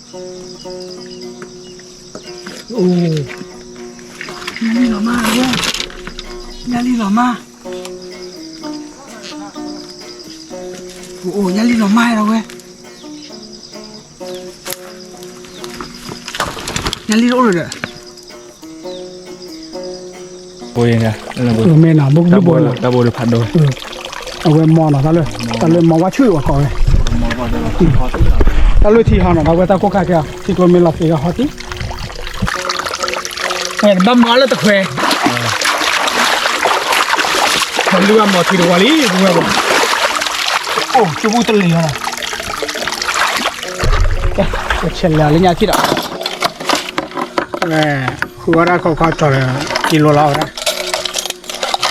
အိၣ်, ညါလံလီၤမးဝဲ, ညါလံလီၤမး, အိၣ် ညါလံလီၤမးလီၤဝဲ, ညါလံတအိၣ်လၢၤဒီး မ့ၢ်နီၤ ဘိကဒုဘိနီၤ, တၢ်ဘိဒုဖးဒိၣ်, အဝဲမီၤနီၤ တၢ်လၢ တၢ်လၢမီၤဝါဆူၣ်အီၤကီးဝဲ, တၢ်လၢထံဟီနီၤ တၢ်ဝဲတၢ်ကိၢ်ခါကဲအီၤ ထံကျိမ့ၢ်လီၤသ့ၣ်အီၤဟီၣ်တံၢ်, ဝဲတဘၣ်မီၤလၢတခွဲး, ပလုၢ်ဘၣ်မီၤထံတဝီလံ ပဝဲဘၣ်, အိၣ် ကၠူပူတလ့ၤဟီနီၤ, ဆဲးလဲၤလၢညါထံဒီး ဃုဝဲဒၣ်ခီခီကၠီၤဒီး ကံလိလီၤဝဲဒၣ်, တကံလိ တက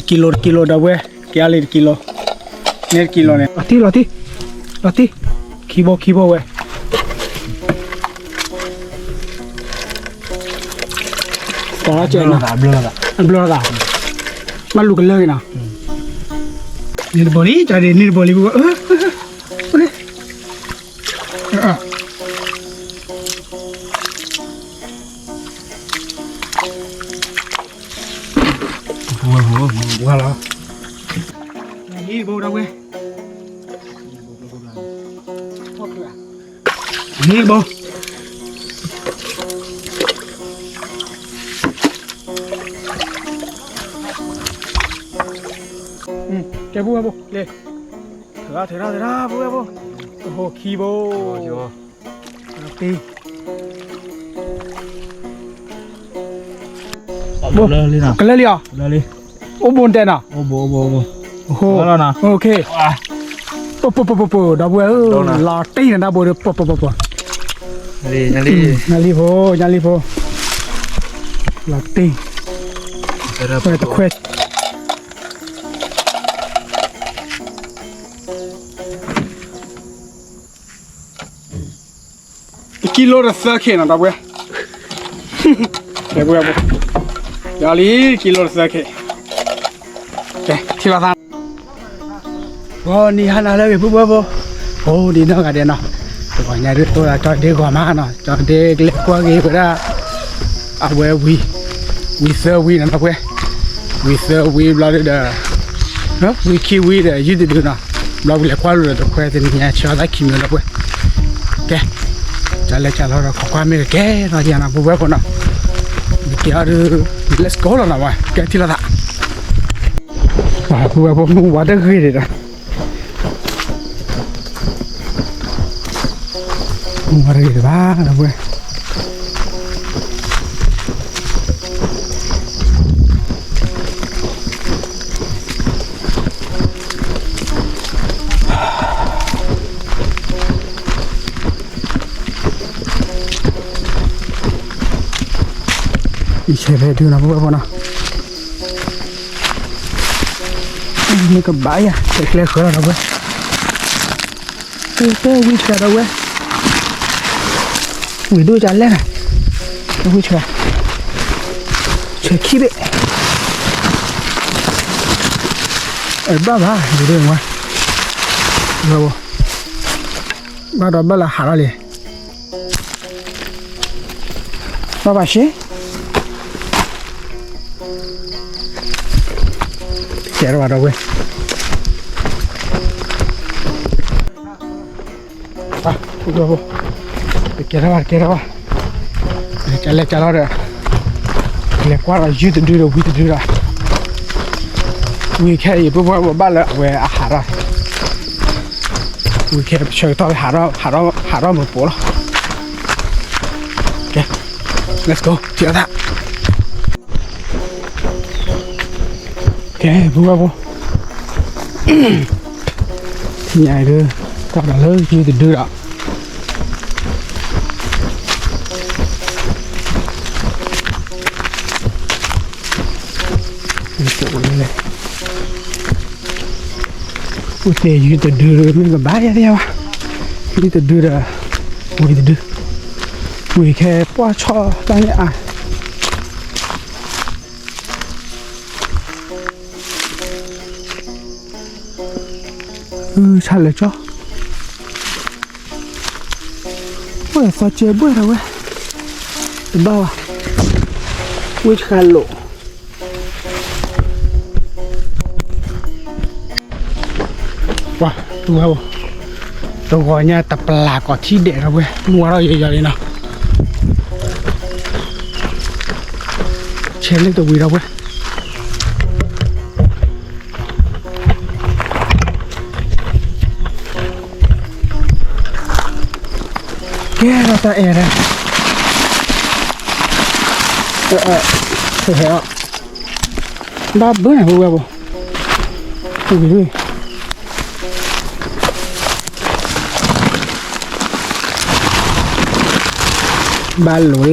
ံလိဒီပုၢ်ဝဲၢ်, က့ၤအါလံတကံလိ, န့ၣ်တကံလိန့ၣ် လီၤတံၢ် လီၤတံၢ် လီၤတံၢ်, ခံဘိ ခံဘိဝဲ, အဘျီလီၤသး, ဘၣ်လူၤကလၢက့ၤနီၤ, န့ၣ်တဘိလံ ကၠီၤဒ့ န့ၣ်တဘိလံ ပဝဲ ပှၤလီၤ, နံၤဘိဒၣ်ဝဲ, နံၤဘိ, ကဲ ပုၢ်ဝဲၢ်ဘိ လ့ၤ, ထုးထီၣ် ထုးထီၣ် ထုးထီၣ် ပုၢ်ဝဲၢ်ဘိ, အိၣ် ခံဘိ, တံၢ် ကလၢလံအီၤ, အိၣ်ဘိတဲနီၤ, ပပပပပ ဒီပုၢ်ဝဲၢ်ဧၢ, လီၤတံၢ်နတၢ်ဘိဒီး ပပပပ, ညါလံဖိ ညါလံဖိ, လီၤတံၢ်, တခွဲး တကံလိဒီးသၢခ့နီၤ ဒီပုၢ်ဝဲၢ်, ကဲ ပုၢ်ဝဲၢ်ဘိ, ယီၤလံ တကံလိဒီးသၢခ့, ကဲ ထံၣ်လိာ်သး ဂီၤနံၤဟါနၤလၢအဂ့ၤ ပုၢ်ဝဲၢ်ဖိ, အိၣ်ဒံးနီၢ်ဂၤဒဲးနီၤ, တဂီၤညါဒ်သိးဒီး ကၠီၤဒ့ဂီၤမးနီၤ, ကၠီၤဒ့ကလဲၤကွၢ်က့ၤဝဲဒၣ် အဝဲဝံၤ ဝံၤသၢဝံၤနီၤ ဒီပုၢ်ဝဲၢ်, ဝံၤသၢဝံၤဘျီဒုဒီး ဝံၤခံဝံၤဒီး ယုၢ်တဒုနီၤ, ဘျီဝံၤလဲၤကွၢ်လိာ်ဒီးတခွဲးတနံၤညါ ဆၢသးခံမံၤဒီပုၢ်ဝဲၢ်, ကဲ ကလဲၤကလီဒီး ခိးကွၢ်မ့ၢ်ကကဲထီၣ်ယၤနီၤ ပုၢ်ဝဲၢ်ဖိနီၤ, မ့ၢ်ကဲထီၣ်ဒု let's go လီၤနီၤ ဝဲ ကဲထံၣ်လိာ်သး ပုၢ်ဝဲၢ်ဖိ မုၢ်ဝါတဂ့ၤဒံးဒီး မုၢ်ဝါတဂ့ၤဒံးဘၣ် ဒီပုၢ်ဝဲၢ်, ယဆဲးဖဲဒုနီၤ ပုၢ်ဝဲၢ်ဖိနီၤ, မ့ၢ်ကဘၣ်ယၤ တကျဲဃၢၤလီၤ ဒီပုၢ်ဝဲၢ်, တဝံၢ်ဆှၢ ဒီပုၢ်ဝဲၢ်, ဝံၤဒိၣ်ကလဲၣ်နၤ, တဝံၢ်ဆှၢ, ဆှၢခံဘ့ၣ်, အဘၣ်ဘၣ် ဝံၤဒိၣ်ဝဲ, ဘၣ်ဒီးဘၣ်လၢဟးထီၣ်လံ ဘၣ်ဘၣ်ရှ့, ကဲထီၣ်ဘၣ် ဒီပုၢ်ဝဲၢ်, ကဲထီၣ်ဘၣ် ကဲထီၣ်ဘၣ်, ကလဲၤကလီဒီး လဲၤကွၢ်ဒီးယုၢ်တဒုဒီးဝံၤတဒုဒီး, ဝံၤခဲအံၤ ပုၢ်ဝဲၢ်ဖိ ဘၣ်လၢအဝဲအဟးထီၣ်, ဝံၤခဲပဆၢကတီၢ် ဟးထီၣ်မုာ်ပိာ်လီၤ, ကဲ let's go ထံၣ်အသး ကဲ ပုၢ်ဝဲၢ်ဖိ, ညါအံၤဒုး ကွၢ်ဒီးလၢယုၢ်တဒုဒီး အိၣ်သ့ၣ်ယုၢ်တဒုဒီး မ့ၢ်ကဘၣ်ယၤသ့ၣ်ညါဘၣ်, ယုၢ်တဒုဒီး ဝံၤတဒု, ဝံၤခဲပှၢ်ဆီတၢ်န့ၣ်အါ ကဲ ဆါလၢာ်ကၠီ, အိၣ်ဒီးသီကဲဘှဲၣ်ထီၣ်ဝဲ, တဘၣ်ဘၣ်, ဝ့ၢ်တဃာ်လိာ်, ပှၤ, တဂီၤညါတပျၢ်ကိးထံဒဲးထီၣ်ဝဲ, မူဝါထီၣ်ယီၤယီၤလံနီၤ, ဆဲးလၢတဝံၤထီၣ်ဝဲ ကဲထီၣ်တၢ်အဲၣ်ဒၣ်, ဟဲ, ဘၣ်ဘၢန့ၣ် ဝဲဝဲဘိ, ဝံၤ, ဘၣ်လိာ်,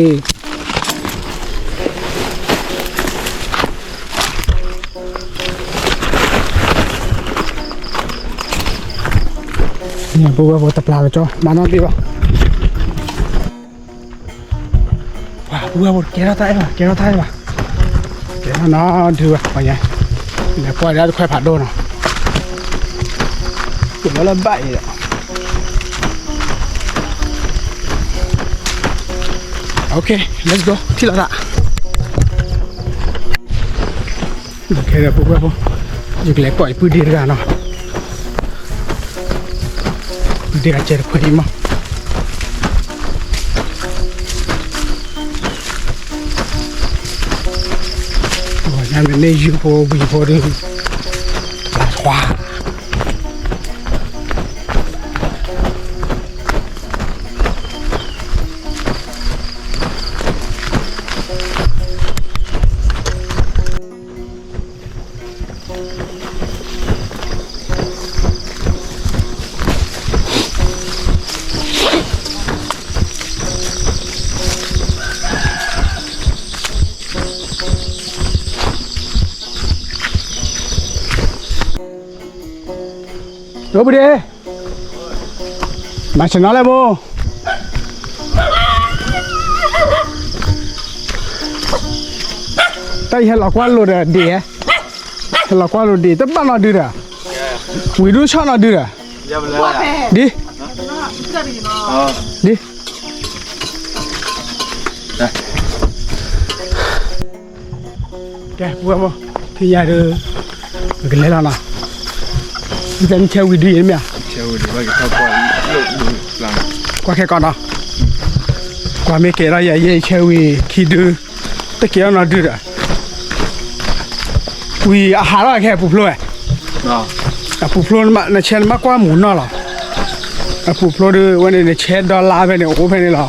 ပဝဲဖိတပျၢ်လီၤကၠီ မၤနီၣ်သ့ဘၣ်, ပဝဲဖိကဲထီၣ်တၢ်အဲၣ်ဘၣ် ကဲထီၣ်တၢ်အဲၣ်ဘၣ်, ကဲထီၣ်နီၤဒုးဘၣ်ပှၤညါ, လဲၤကွၢ်ဒၣ်တခွဲးဖးဒိၣ်နီၤ, ပလီၤလၢဘၣ်အံၤဒီး, okay, let's go, ထံၣ်လီၤတၢ် ခဲဒီးဖိဝဲဖိ, ယကလဲၤကွၢ်အံၤပုၢ်ဒ့တဂၤနီၤ, ပုၢ်ဒ့ဂၤကဲတခွဲးအံၤမး, ညါမ့ၢ်န့ၢ်ယုၢ်ဖိဝံၤဖိဒီး, လၢထွါ ဒိၣ်ပူၤဒ့, မၤဆ့ၣ်နီၤလၢဘိ, တၢ်အံၤဟဲလီၤကွၢ်လိာ်ဒီးဒ့ၣ်, ဟဲလီၤကွၢ်လိာ်ဒ့ၣ် တဘၣ်နီၢ်ဒုးဒီး, ဝံၤဒုးဆီၣ်နီၢ်ဒုးဒီး, ဒ်, ဒ် ကဲ ပဝဲဖိ, ထံၣ်ညါဒီး, ပကလဲၤလီၤနီၤ, မ့ၢ်ဆဲးဝံၤဒုးအံၤမ့ၢ်ဧါ, ကွၢ်ခဲကီးနီၤ, ကွၢ်မ့ၢ်ကဲထီၣ်ယၤယဲၢ်ဆဲးဝံၤခံဒုး, တကဲထီၣ်နီၢ်ဒုးဒီး, ဝံၤအဟးထီၣ်ခဲအပူၤဖျိဝဲ, အပူၤဖျိ, နဆဲးနဘၣ်ကွၢ်မူၤနီၢ်လီၤ, အပူၤဖျိဒီး ဝဲန့ၣ်နဆဲးဒီလါဖဲန့ၣ် အိၣ်ဖဲန့ၣ်လီၤ.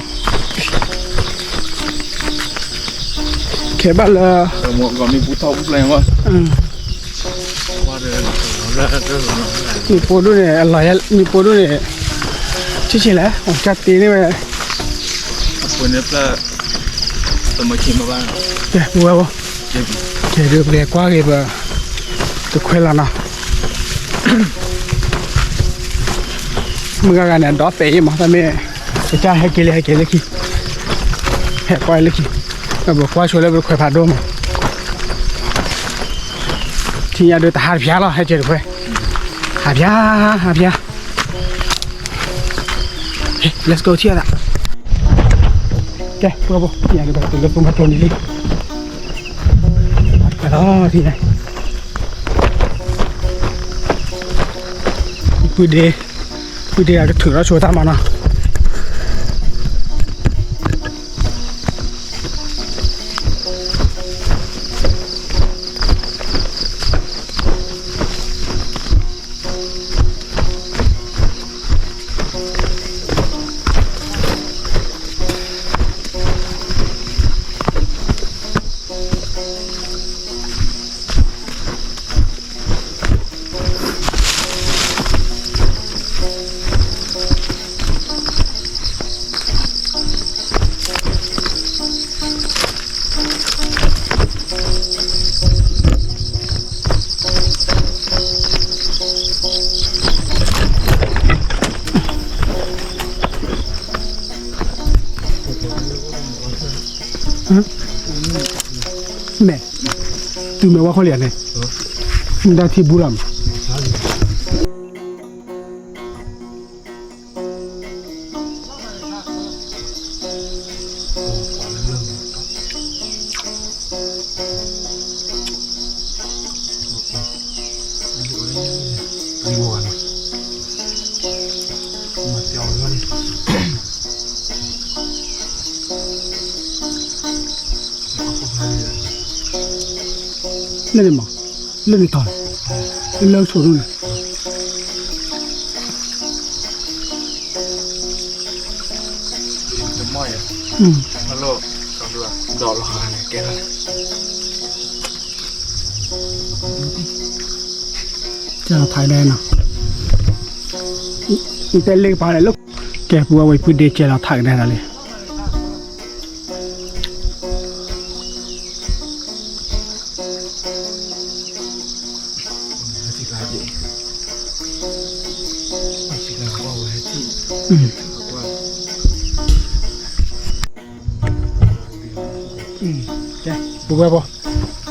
ခဲဘၣ်လၢ မ့ၣ်ပိဒိၣ်န့ၣ် အလီၤ, မ့ၣ်ပိဒိၣ်န့ၣ် ဆ့ဆ့လဲၣ် အကၢ်တ့န့ၢ်ဝဲ, ပဝဲ, ကဲဒုးပကကွၢ်က့ၤပ, တခွဲးလီၤနီၤ, မုၢ်ဂၤဂၤန့ၣ် ဒီးပဲာ်အံၤမး တၢ်မ့ၢ်, ပကၢ်ဟဲက့ၤလၢဟဲက့ၤလၢခံ, ဟဲကွၢ်လၢခံ, ပကွၢ်ဆိလၢပတခွဲးဖးဒိၣ်မး, ထံၣ်ညါဒီးတဟးတဖျါလီၤ ဟဲက့ၤတခွဲး, ဟးဖျါ, ဟးဖျါ, let's go ထံၣ်အသး, ကဲ ပှၤဘိ ထံၣ်ညါဒီးပတုၤလၢပမၤတိၢ်န့ၣ်လံ, လီၤထံၣ်ညါ ပုၢ်ဒ့, ပုၢ်ဒ့အကထုးထီၣ်ဆိတၢ်မၤနီၤ, မဲာ်, တုၤမဲာ်ဝါခီလံဧါန့ၣ်, မ့ၢ်ဒၣ်ထံဘူလီၤမး. ဝဲနီၤ, မၤပျီဝဲန့ၣ်, လၢန့ၣ်မး, လၢန့ၣ်တီၤ, လၢဆိဒိၣ်န့ၣ် တမီၢ်ယၤ, အလီၢ်, ဒီးလီၤဃာ်န့ၣ်ကဲထီၣ်, ကဲလီၤထးကဒါနီၤ, နတဲလ့ကပၤလဲၣ်လၢ, ကဲပူဝဲဝဲဖုဒ့ကဲလီၤထးကဒါဒီးလံ. ကဲ, ပူဝဲဖိ,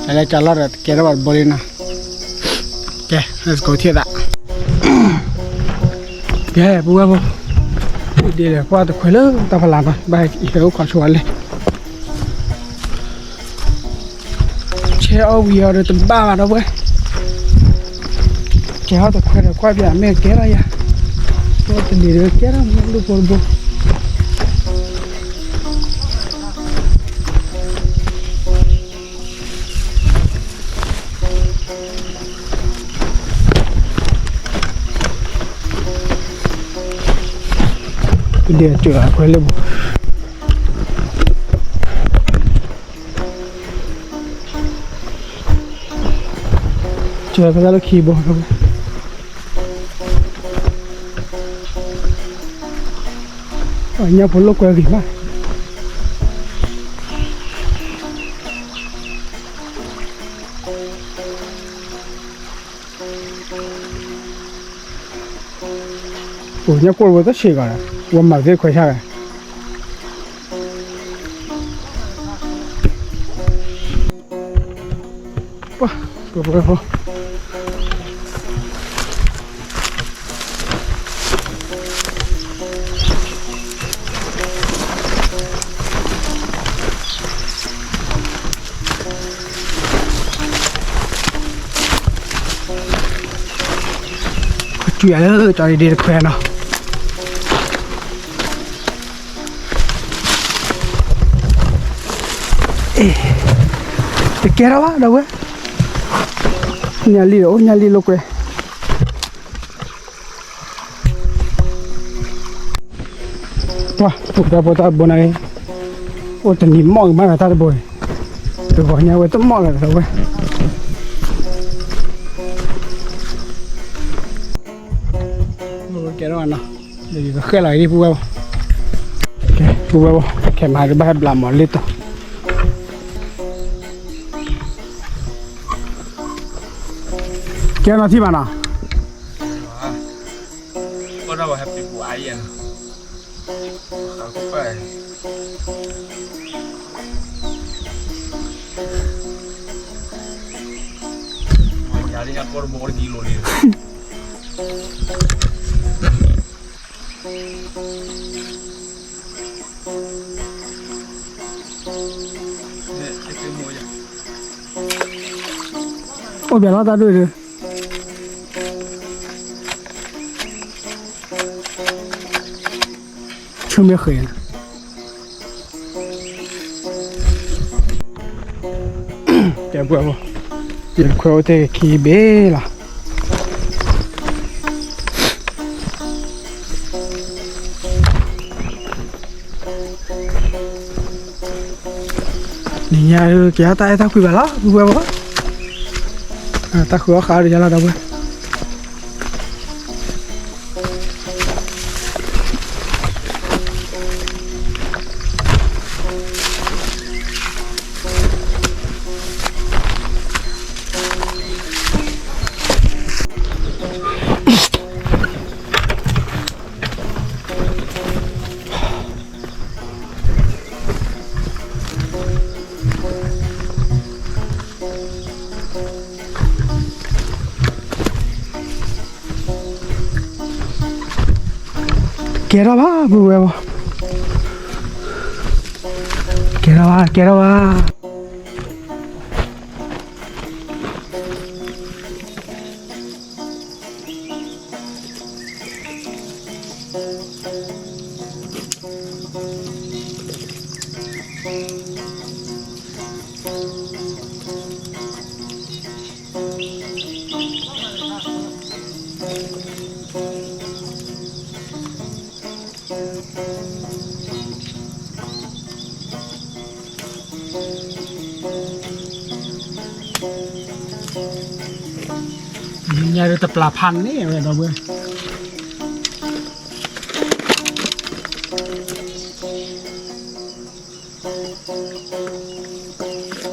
လဲၤကလီၤဒီးကဲထီၣ်ဘၣ်တဘိလံနီၤ, ကဲ, let's go ထံၣ်သး, ကဲ, ပူဝဲဖိ, ဒ်လဲၣ်ကွၢ်တခွဲးလၢတၢ်ဖးလၢ်နီၤ, ဘၣ်ဟဲအိၣ်ခိးဆိဝဲလဲၣ် ဆဲးအီၣ်ဝံၤအီၤဒီးတဘၣ်ဘၣ်ဒီပုၢ်ဝဲၢ်, ကဲထီၣ်တခွဲးဒီးကွၢ်ပၠးမ့ၢ်ကဲထီၣ်ယၤ, တၢ်တလံၤဒီးကဲထီၣ်မ့ၢ်လူၢ်ဖိတဘိ, ဒ်အကၠိၤအခွဲးလၢပူၤ ကၠီၤဖဲတၢ်လၢခံဘိ, ညၣ်ဖိလိာ်ကွဲဂ့ၤမး, အိၣ်ညၣ်ကိၢ်ဝဲတဆံးဂၤ, ဝဲမၤသ့ခွဲးဆၣ်ဂၤ ပှၤ, ပှၤ, ပှၤ, ကွၢ်လၢကၠီဒ့တခွဲးနီၤ. တကဲထီၣ်ဘၣ်ဒီပုၢ်ဝဲၢ်, ညၣ်လံၢ်ဒီးအိၣ်ညၣ်လံၢ်လိာ်ကွဲ, ပှၤ, ပှၤတၢ်ဖိတၢ်ဘိန့ၣ်, အိၣ်တနံၤမီၢ်ကမၣ်ဝဲတၢ်တဘိ, တဂီၤညါဝဲတမီၢ်လၢၤဒီပုၢ်ဝဲၢ်, ကဲထီၣ်နီၤ, ဃဲလီၤဒ်ပုၢ်ဝဲၢ်, ပုၢ်ဝဲၢ်, ခဲမၤကဘၣ်ဟဲဘျးမၤလ့တီၤ, ကဲနီၤထံၣ်ဘၣ်နီၤ. အိၣ်ပၠးလီၤတၢ်ဒိၣ်ဒုး ဆူမဲာ်ဃဲၤ, ကဲပှၤဘၣ်, ယခွဲးအိၣ်တ့ၢ်ခံဘ့ၣ်လီၤ. နံၤညါဒုး ကဲထီၣ်တၢ်အဲၣ်တၢ်ကွံဘၣ်လီၤ ပုၢ်ဝဲၢ်ဘၣ်, တၢ်ဃုအီၣ်ဃာ်ဒီးယၤလီၤဒီပုၢ်ဝဲၢ်. ကဲထီၣ်ဘၣ် ပုၢ်ဝဲၢ်ဘၣ်, ကဲထီၣ်ဘၣ် ကဲထီၣ်ဘၣ်. ညါဒ်တပျၢ်ဖးန့ၣ်ဝဲဒီပုၢ်ဝဲၢ်,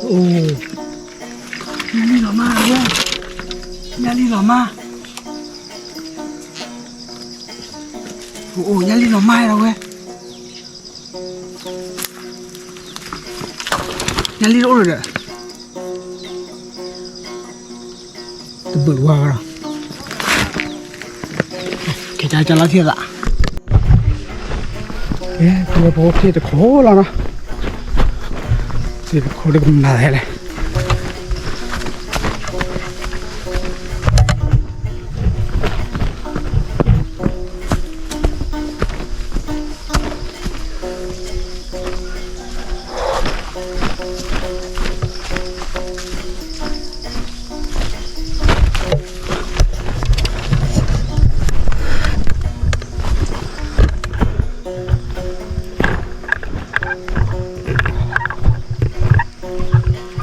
အိ, ညါလံလီၤမးဝဲ, ညါလံလီၤမး, အိ, ညါလံလီၤမးဒီပုၢ်ဝဲၢ်, ညါလံတအိၣ်လၢၤဒီး တဘုးဝါဒီး, ကဲကလီထံၣ်သး, ကဲ ပဝဲဖိထံၣ်တခိၣ်လီၤနီၤ, ထံၣ်တခိၣ်ဒ်ကမၤလဲၣ်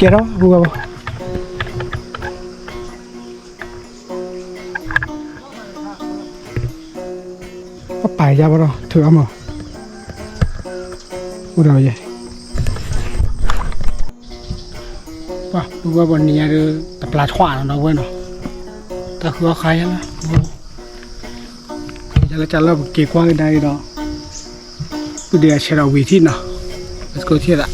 ကဲထီၣ် ပုၢ်ဝဲၢ်ဖိ, ပပာ်ယါဘၣ်ဒီး ထုးအါမး, အိၣ်ဒီးယဲ, ပှၤ ပုၢ်ဝဲၢ်ဖိ နံၤညါဒ် တပျၢ်ဆွးနီၤ ဒီပုၢ်ဝဲၢ်နီၤ, တၢ်ဃုအီၣ်ဃါယါလၢ ယလၢကၢ်လၢပက့ၤကွၢ်ကဒါအံၤဒီး ပုၢ်ဒ့အဆဲးဒီးဝံၤထံၣ်နီၤ, let's go ထံၣ်သး,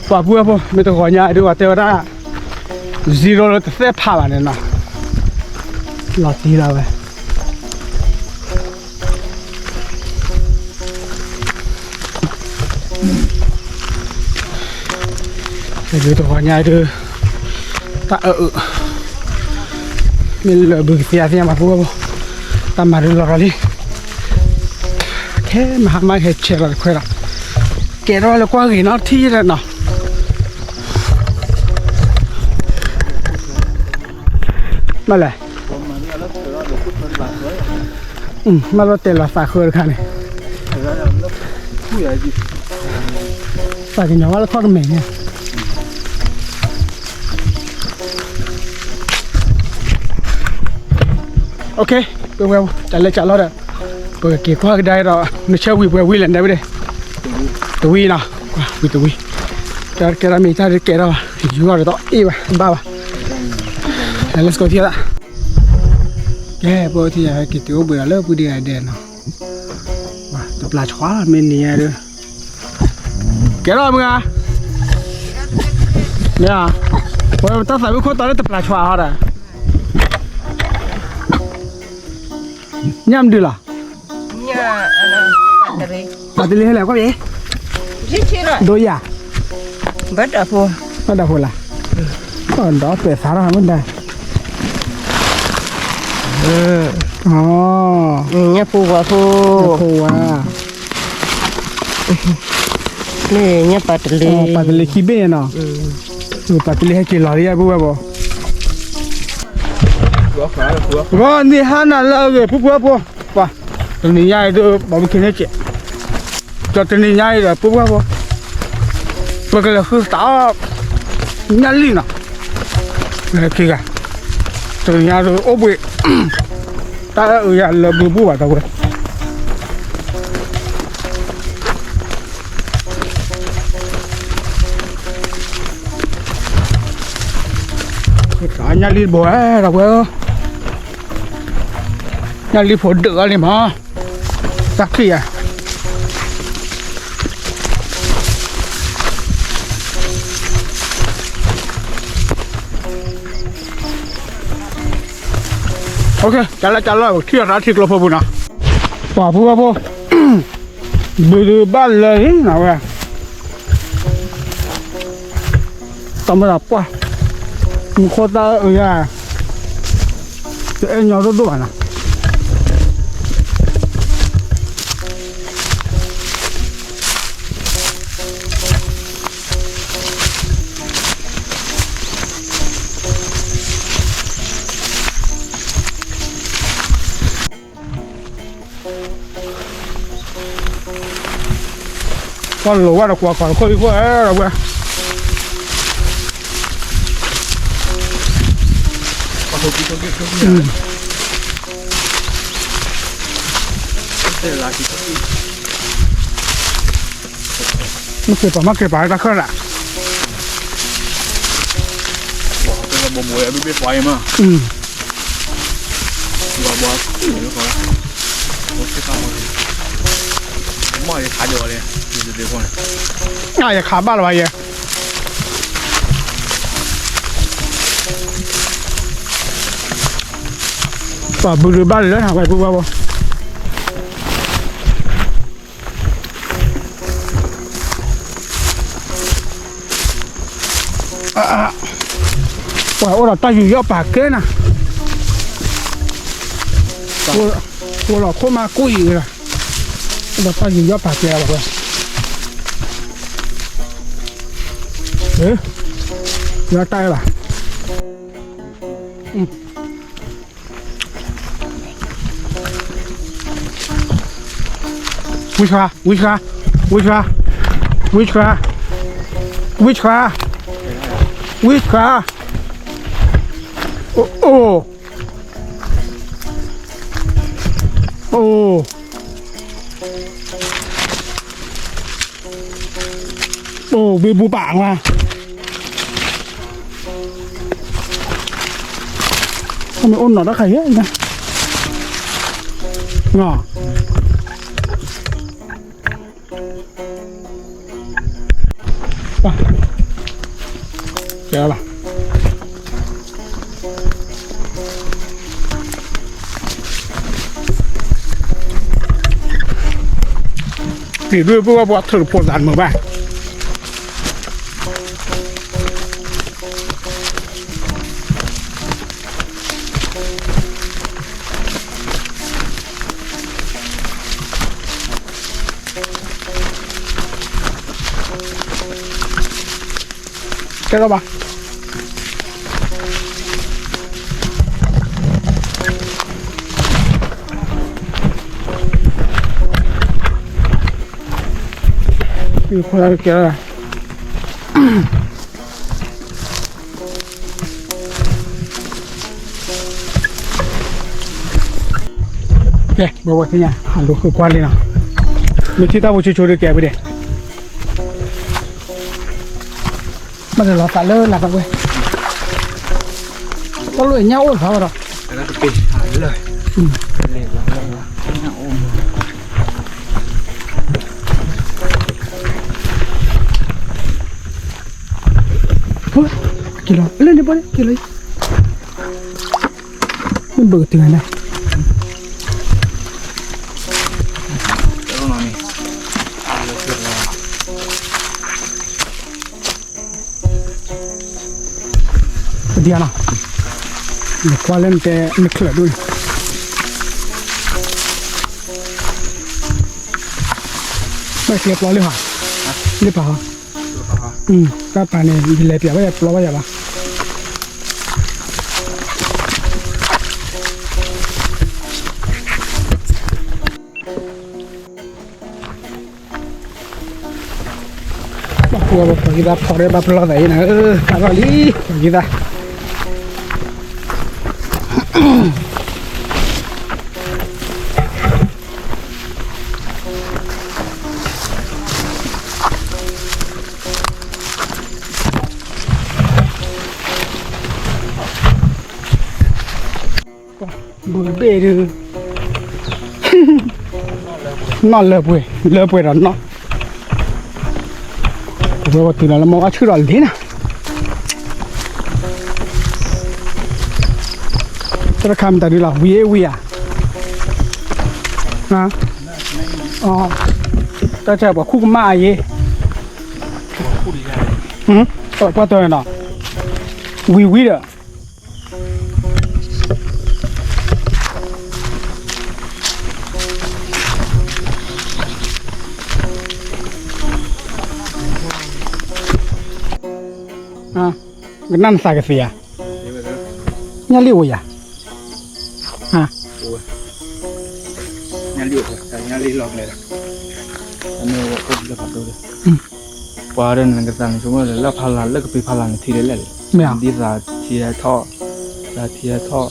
ပှၤ ပုၢ်ဝဲၢ်ဖိ မ့ၢ်တဂီၤညါဒ် ပှၤတဲဝဲဒၣ် zero လၢတသ့ၣ်ဖးဘၣ်န့ၣ်နီၤ, လီၤတံၢ်လီၤဝဲ ဒ်တဂီၤညါဒ် တၢ်အၢအၢ မ့ၢ်လၢာ်ဘုကသ့အသ့ၣ်ညါမး ပုၢ်ဝဲၢ်ဖိ, တၢ်မၤဒ်လီၤလီၤလံ, ခဲမဟါမးဟဲဆဲးလီၤတခွဲဒီး ကဲထီၣ်လၢကွၢ်ဂ့ၤနီၤ ထံၣ်ယဲဒၣ်နီၤ, မ့ၢ်လဲၣ် မ့ၢ်လီၤတဲာ်လီၤသးဃၢတခါန့ၣ်, သးကညီၤဘၣ်လၢခီၣ်တမဲာ်န့ၣ်, OK, ပဝဲ တၢ်လဲၤကၢ်လီၤဒီး ပကက့ၤကွၢ်ကဒါဒီး နဆၢဝံၤပှဲၤဝံၤလဲၣ် နဲဝံၤဒ့ၣ်, တဝံၤနီၤ, ဝံၤတဝံၤ, ကဲထီၣ်မ့ၢ်တၢ်ဒ်ကဲထီၣ်ဘၣ် ယူၤအီၤတအ့ၣ်ဘၣ် ဘၣ်ဘၣ်, let's go ထံၣ်သး, ကဲ ပဝဲထံၣ်ယၤဟဲက့ၤတုၤအိၣ်ဘှံးဒီးလၢပုၢ်ဒ့ဂၤဒဲးနီၤ, တပျၢ်ဆွးမ့ၢ်နံၤညါဒ် ကဲထီၣ်မုၢ်ဂၤ, မ့ၢ်ဧါ, ပဝဲတၢ်သးဝံၣ်ခိၣ်တီလၢတပျၢ်ဆွးဟီဒီး, ညၣ်မနုၤလီၤ, ပာ်တလ့ဟဲလဲၣ်ကွၢ်, ဒိယၤ, ဘၣ်ဒၣ်ဖိလၢ, ဒီးပဲာ်သးထီၣ်မုၢ်ဒၣ်, ညၣ်ဖိဝါဖိ, ဖိဝါ မ့ၢ်ညၣ်ပာ်တလ့, ပာ်တလ့ခံဘ့ၣ်နီၤ, ပာ်တလ့ဟဲက့ၤလီၤလံ ပုၢ်ဝဲၢ်ဖိ, ဂီၤနံၤဟါနၤလၢအဂ့ၤ ပုၢ်ဝဲၢ်ဖိ, ပှၤ, တနံၤညါအံၤဒ် ဘၣ်မုၢ်ခံန့ၣ်ကဲး, ဒီးတနံၤညါအံၤဒီး ပုၢ်ဝဲၢ်ဖိ, ပကလဲၤဃုသးအီၣ် ညၣ်လံၢ်နီၤ, ခံဂၤ, တနံၤညါဒ်အိၣ်ဘှံး, တၢ်အၢအယၤလၢဘုဘူၣ်ဘၣ်တဝဲ ညၣ်လံၢ်တဘိဝဲဒီပုၢ်ဝဲၢ်ဧၢ, ညၣ်လံၢ်ဖိဒုးအီၤန့ၣ်မး, တၢ်ခံဂၤ ကၢ်လၢကၢ်လၢ ပကထံၣ်အီၤတၢ်ထံကျိဖိပူၤနီၤ, ပှၤပုၢ်ဝဲၢ်ဖိ, ဘုဒုးဘၣ်လၢနၤဝဲ တၢ်မၤတၢ်ပှၢ်, မူခိၣ်တၢ်အၢအယၤ, တအဲၣ်ညီဒိၣ်ဒိၣ်ဘၣ်နီၤ. ပှၤလိၤဝဲဒီးကွၢ်ခီၣ်ခိၣ်အံၤခိၣ်အဲၣ်ဒီးဝဲ မ့ၢ်က့ၤပာ်မ့ၢ်က့ၤပာ်တၢ်ခၢၣ်လၢ ဘိဘိအဘိဘ့ၣ်ပှၤအံၤမး မ့ၢ်ယခးဒီးလဲၣ် ယခးဘၣ်လီၤဘၣ်ယဲ ပှၤဘုးဒုးဘၣ်လၢနဝဲဘုဘၣ်ဘိ ပှၤအိၣ်ဒီးတၢ်ယူးယီၣ်ပာ်ကဲနၤ အိၣ်ဒီးခိၣ်မးကူၣ်အံၤလီၤ အိၣ်ဒီးတၢ်ယူးယီၣ်ပာ်ကဲလီၤဝဲ ယီၣ်တၢ်အၢဘၣ် ဝံၢ်ဆှါ ဝံၢ်ဆှါ ဝံၢ်ဆှါ ဝံၢ်ဆှါ ဝံၢ်ဆှါ ဝံၢ်ဆှါ အိၣ် အိၣ် အိၣ် အိၣ် ဘ့ၣ်ဘူပာ်ဝဲ မ့ၢ်အိၣ်နီၤတၢ်ခါယဲၢ် နီၤ ကဲလီၤ ပျံၤဒွဲၣ်ပှၤပှၤထၢၣ်တဖိသးတမုာ်ဘၣ် ကဲလီၤဘၣ် ကဲ ကဲ ဘၣ်ဝဲသ့ၣ်ညါ အလိၤဃုကွၢ်လံနီၤ မ့ၢ်ထံၣ်တၢ်ဖိဆိဆိဒုးကဲဝဲဒၣ် ဘၣ်လီၤသးလၢလၢ်ဘၣ်ဝဲ တၢ်လိၣ်ညၣ်အိၣ်ဖးဝဲဒီး က့ၤလီၤ လၢန့ၣ်ဘၣ်န့ၣ် က့ၤလီၤ မ့ၢ်ဘၣ်ကတုၤနၤ ပဒံအနီၤ နကွၢ်လၢနတဲနချၢးဒိၣ်န့ၣ် ဘၣ်ကျဲပျီလၢဟီ လၢပၢ်ဟီ တၢ်ပၢ်န့ၣ် ယလဲၤပၠးဘၣ်ယၤပျီဘၣ်ယၤဘၣ် ဘၣ်ပှၤကံသးဖီရဲၣ် ဘၣ်ပျီသးအံၤနၤ အၢ ခးထီၣ်လံ ပှၤကံသး ဘုးဘ့ၣ်ဒုး နီၢ်လၢပှဲၤ လၢပှဲၤဒီးနီၢ် ပဝဲပှၤတုၤလီၤလၢမီဝါဆူၣ်ဒီးလ့နၤ တၢ်တခါမတၤဒုလီၤ ဝံၤအ့ၣ်ဝံၤဧါ တၢ်ဆၢပှၤခူၣ်ကမၣ်အယ့ၣ် ပှၤတၢ်နီၤ ဝံၤဝံၤဒီး ကနၣ်နသးကသ့ဧါ, ညၣ်လံၣ်အိၣ်ယၤ, ဟါ, ညၣ်လံၣ်အိၣ်, ညၣ်လံၣ်လီၤကျဲဒီး, ပှၤဒီးနကသးန့ၣ် ဆိကမိၣ်လၢဖးလၢ်လၢကပ့ၤဖးလၢ်န့ၣ်ထံၣ်လဲၣ်လဲၣ်, မ့ၢ်ဧါ, ဒ်သးထံၣ်ဟဲထီၣ်, သးထံၣ်ဟဲထီၣ်, ထံၣ်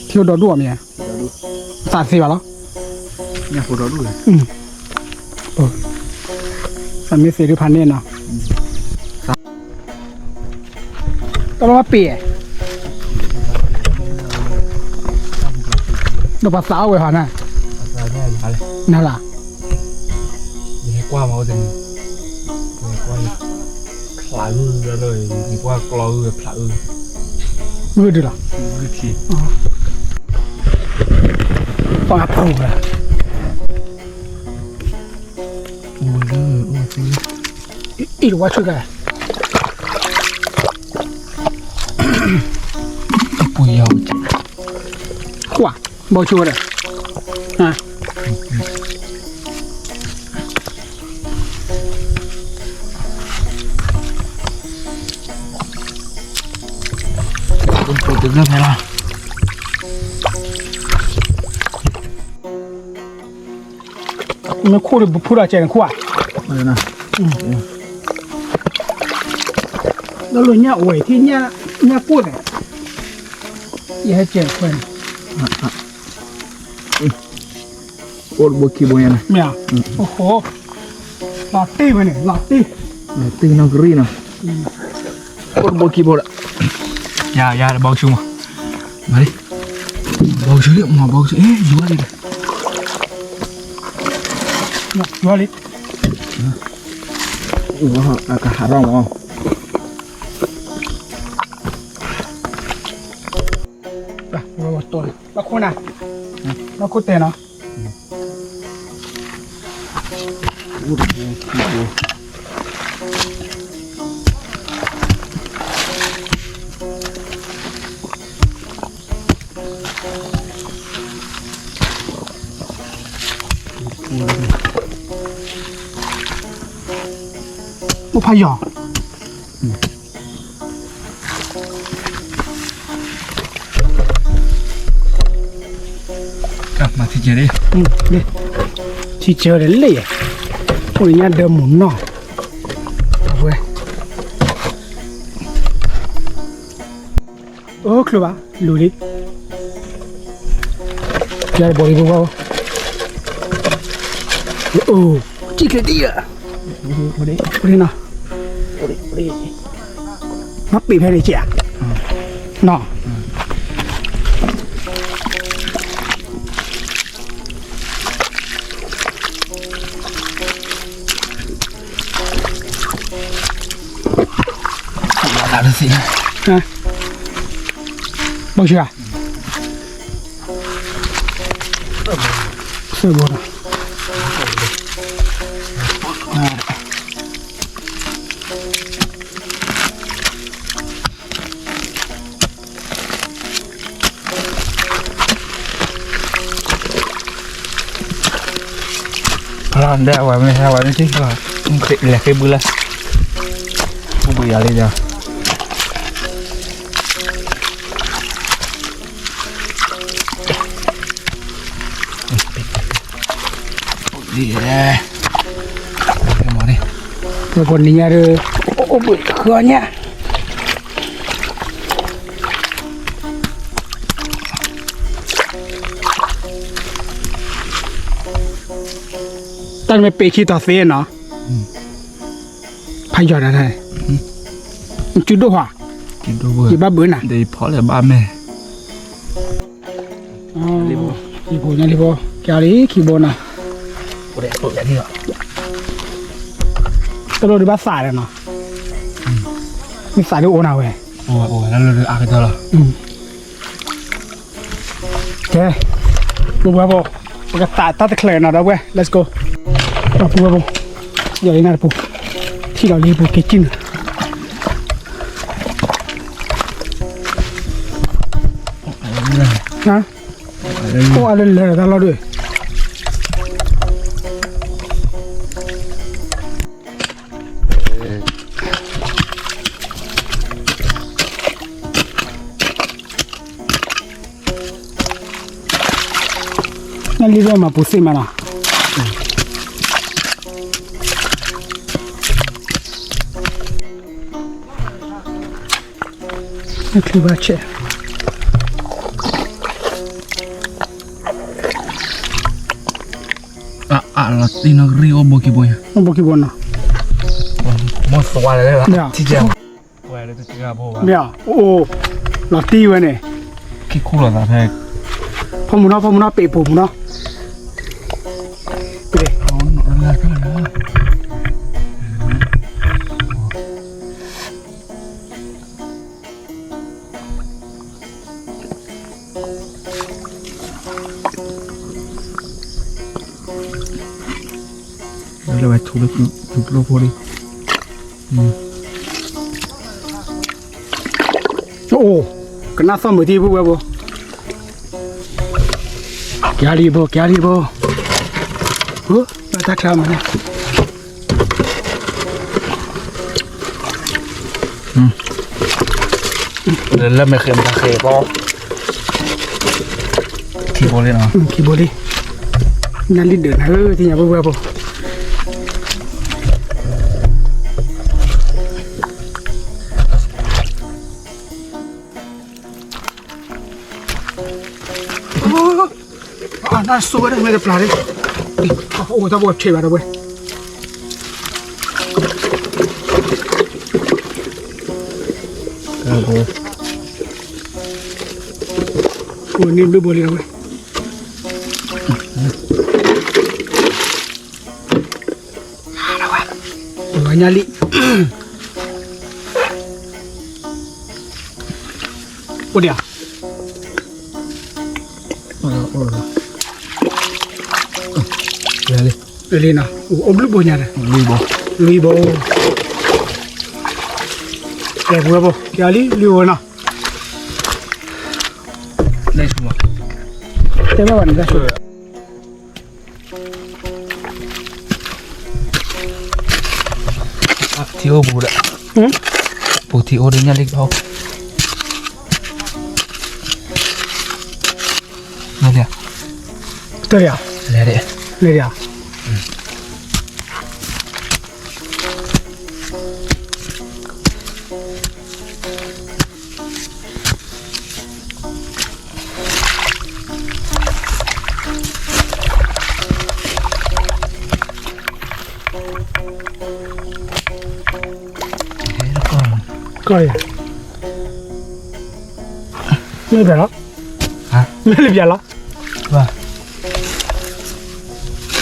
ဒီဒူၣ်အီၤမ့ၢ်ဧါ, သးသ့ဘၣ်လီၤ, ညၣ်ဖိဒီဒူၣ်, သးမ့ၢ်သ့ဒုးဖးန့ၢ်နီၤ. တၢ်လီၤပ့ၤ, ဒီးပှၤသးအီၣ်ဝဲဟီနၤ, နၤလၢ, ယဟဲကွၢ်မးအိၣ်တနံၤ, ယဟဲကွၢ်, ဖျးဂုၢ်လၢ, ယကွၢ်ကျီဂုၢ်ဖျးဂုၢ်, ဂုၢ်ဒုလီၤ, ဂုၢ်ထံ, ပှၤဖျိလၢ အံၤတဝါဆူၣ်ကါ, အပူၤယီၤ, ကွၢ်, ဘီဆူၣ်ဝဲဒီး, တဂၢၢ်ဖဲလီၤ, မ့ၢ်ခိၣ်ဒီးပဖုဒီးကဲန့ၣ်ခိၣ်ဧါ, ဒီးလိာ်ညၣ်အိၣ်ထံၣ်ညၣ်ကိၣ်န့ၣ်, ယဟဲကဲခွဲးန့ၣ်, အိၣ်တဘိခံဘိညါန့ၣ်, မ့ၢ်ဧါ, အိၣ်ဃိ, လီၤတံၢ်ဝဲန့ၣ် လီၤတံၢ်, လီၤတံၢ်နီၢ်ကရံၣ်နီၤ, အိၣ်တဘိခံဘိဒီး, ယၤယၤတဘီဆူၣ်မး, မၤလံ, ဘီဆူၣ်လံ မၤဘီဆူၣ် အဲ ယွၤလံ, ယွၤလံ, အကဟးထီၣ်မး, ဘၣ်ခိၣ်နၤ, ဘၣ်ခိၣ်တဲနီၤ. အိၣ်ဖးယီၤ, မၤထံကဲၤ, ထံကဲၤဒီးလ့ၣ်, အိၣ်လၢညါဒၢမုၢ်နီၢ်, အဝဲ, အိၣ်ချၢဘၣ်, လူၤလံ, ယၤတဘီလံပဘၣ်, အိၣ်, ကံၣ်ချ့တံၢ်ဧါ, နီၤ, မ့ၢ်ပ့ၤဖဲန့ၣ်ကဲဧါ, နီၤ. ဘီဆူၣ်ဧါ, ဆၢဘိနီၤ. ဖဲလီၤဒဲး အဝဲမ့ၢ်ဟဲဝဲမ့ၢ်ထံၣ်, လဲၤဃ့ဘုလၢ, ဘုဘုယၤလံဒီး, ပှၤနံၤညါဒီး, အိၣ်ဘှံးဃၢညါ. တၢ်မ့ၢ်ပ့ၤခံတီၤသ့နီၤ, ဖးယီၤဒၣ်, စုဒိၣ်ဟါ, ယဘၣ်ဘၢနၤ, ယဖီၣ်လၢဘၣ်မဲာ်. လံဘိ, လံဘိ, ကလံခံဘိနီၤ, တလိၣ်ဒုးဘၣ်သးဒီးနီၤ, မ့ၢ်သးဒုးအိၣ်နၤဝဲ, အိၣ်ဝဲလၢအကတၢၢ်လီၤ. ကဲ, ပူၤဝဲဘိ, ပကသးတၢ်တချၢနီၤ ဒီပုၢ်ဝဲၢ်, let's go. ပူၤဝဲဘိ, ယၤလံနၤတပူၤ, ထံၣ်လီၤလံပူၤက့ၤကံၢ်နၤ. အိၣ်အါလၢလၢာ်တၢ်လီၢ်ဒုး. နလံၢ်ဘၣ်မၤပူၤသ့ၣ်မးနီၤ. နချံဘၣ်ဆဲး, အလီၤတံၢ်နီၢ်ကရံၣ်အိၣ်ဘိခံဘိညါ, အိၣ်ဘိခံဘိနီၤ, မ့ၢ်သွါလၢထံကဲ, မ့ၢ်အိၣ်လီၤတံၢ်ဝဲန့ၣ်, ဖီမုၢ်နီၤ ဖီမုၢ်နီၤ ပ့းပူၤမုၢ်နီၤ. လၢဝဲထူလၢထူကျိဖိလံ, အိၣ်, ကနၣ်သီၣ်မုာ်ထံဖိဝဲဘိ, ကယၤလံဘိ ကယၤလံဘိ, တၢ်ချါမးန့ၣ် လၢမဲာ်ဃဲးမတၤဃဲးဘီ, ခံဘိလံနီၤ, ခံဘိလံ, နလံၢ်ဒၢးနၤဧၢ သ့ၣ်ညါဘိဝဲဘိ. နဆိဝဲဒၣ်မ့ၢ်တပျၢ်လံ, အိၣ်တၢ်ဘိဆံးဘၣ်တဝဲ, အိၣ်န့ၣ်ဘျုးဘိလံတဝဲ, ညါလံ, အိၣ်ဒံးဧါ, လံနီၤ, အိၣ်ဘျုးဘိညါဒီး, လွံၢ်ဘိ, လွံၢ်ဘိ, ကဲပဝဲဘိ ကဲလံ လွံၢ်ဘိနီၤ, တဲဘၣ်ဘၣ်န့ၣ် ထံအိၣ်ပူၤဒီး, ပူၤထံအိၣ်ဒီးညၣ်လံကဟီ, လဲၤ, တၢ်, လဲၤ, လဲၤဒံးဧါ. ကီၢ်အံၤ, မ့ၢ်ပျၢ်လီၤ, မ့ၢ်လၢပျၢ်လီၤ,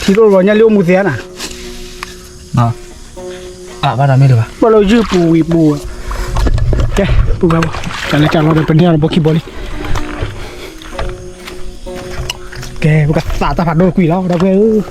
ထံတအိၣ်လီၤ ညၣ်လံအိၣ်မူသ့ဧါနၤ. အဘၣ်ဒီးမ့ၢ်လၢၤဘၣ် ဘၣ်လၢယုၢ်ပူၤဝံၤပူၤ, ကဲ, ပူၤဘၣ်, တၢ်လၢကၢ်လီၤဒီးပန့ၢ်အီၤဒီးဘိခံဘိလံ, ကဲ, ပကသးတၢ်ဖးဒိၣ်ကွံာ်လီၤ ဒီပုၢ်ဝဲၢ်ဧၢ.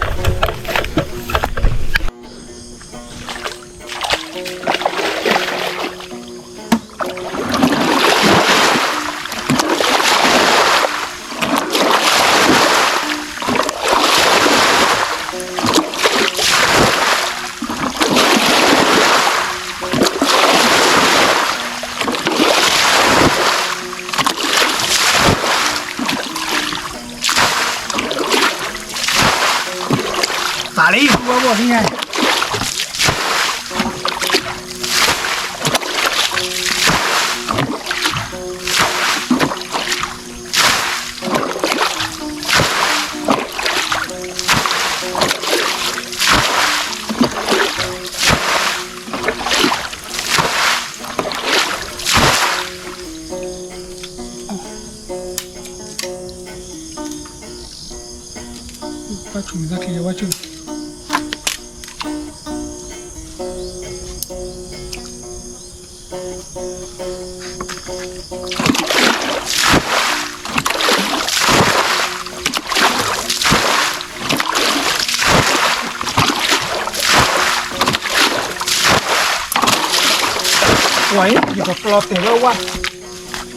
သးလံ ပူဝဲဘိၣ်သ့ၣ်ညါ ဘၣ်ဆူၣ်မုာ်တၢ်ချံဝဲဆူၣ် ဝဲ ယကပျီတဲာ်ဝဲဝါ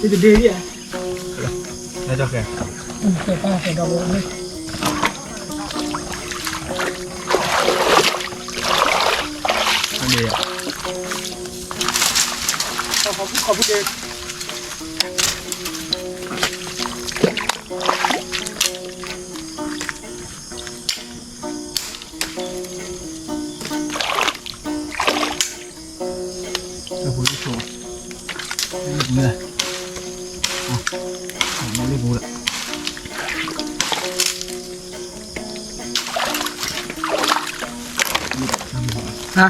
ယတဒ့ဧါ လဲၣ် တဲပၢ်တဲဒီးဝဲ ခီဖူခီဖူတဲ မ့ၢ်လဲၣ်, မ့ၢ်လၢပူၤလၢ, ဟါ,